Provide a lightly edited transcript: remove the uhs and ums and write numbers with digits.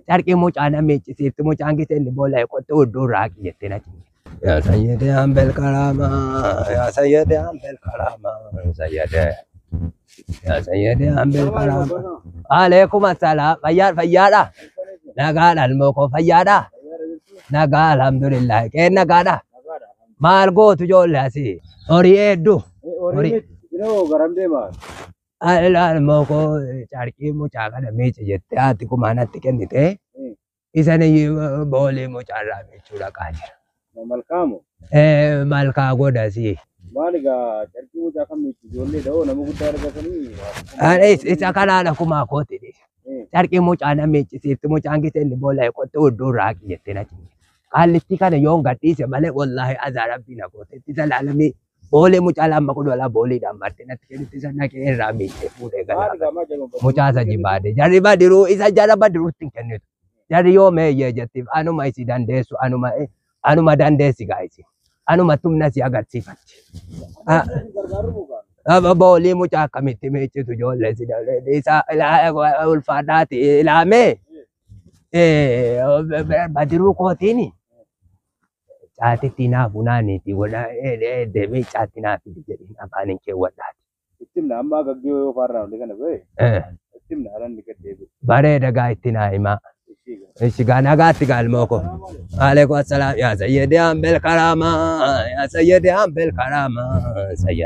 Carqii mucaa na miiccisiifti mucaan gisee inni boolla qotte hudduu raaqi jettee na cinqe. Yaa sayyidee hambel karaamaa yaa sayyidee hambel karaamaa sayyidee yaa sayyidee hambel karaamaa. Aleekum assalaam fayyaa fayyaadha. Nagaadha ilmoo koo fayyaadha. Nagaa alhamdulillah qeen nagaadha. Maal gootu ijoollee asii? Horii hedduu. Horii miti. Garam deemaa? Ilmoo koo carqii mucaa kana miici jettee haati kumaa natti kennite. Isan boolii mucaarraa miicuu dhaqaa jira. Malkaamu. Malkaa godhasii. Maal egaa carqii mucaa kan miicu ijoollee da'oo nama guddaa argatanii. Isa kanaadha kumaa kooti. Carqii mucaa na miiccisiifti mucaan gisee inni boolla qotte hudduu raaqi jettee na cinqe. Qaallitti kana yoon gadhiise malee wallaahi azaa rabbii na gootetti isa laalamee boolee mucaa lama kun walaa booliidhaan marte natti kennitti isa naqee irraa miiccee fuudhee Maal galaa. egaa maal jedhamu? Mucaa isa jibaade. Jarri badiruu isa jara badiruutti hin kennitu. Jarri yoo meeyyee jettiif anuma isi dandeessu anuma anuma dandeessi gaa isi. Anuma tumna si agarsiifatti. Gargaaruu mukaa. Boolii mucaa akkamitti miiccitu ijoollee si isa ulfaadhaati ilaamee badiruu kootiini. Caatitti naa funaaniiti deemee caatti naa fidi jedhiin afaan hin keewwadhaati. Itti himna amma gaggee yoo faarraa olii kana ba'e itti himna haala inni gad deebi'u. Bareeda gaa itti naa himaa. Ishii egaa. Ishi gaa nagaatti gaa ilmoo koo. Alaikum assalam. Yaa sayyidi ambel karama. Yaa sayyidi ambel karama. Sayyidi.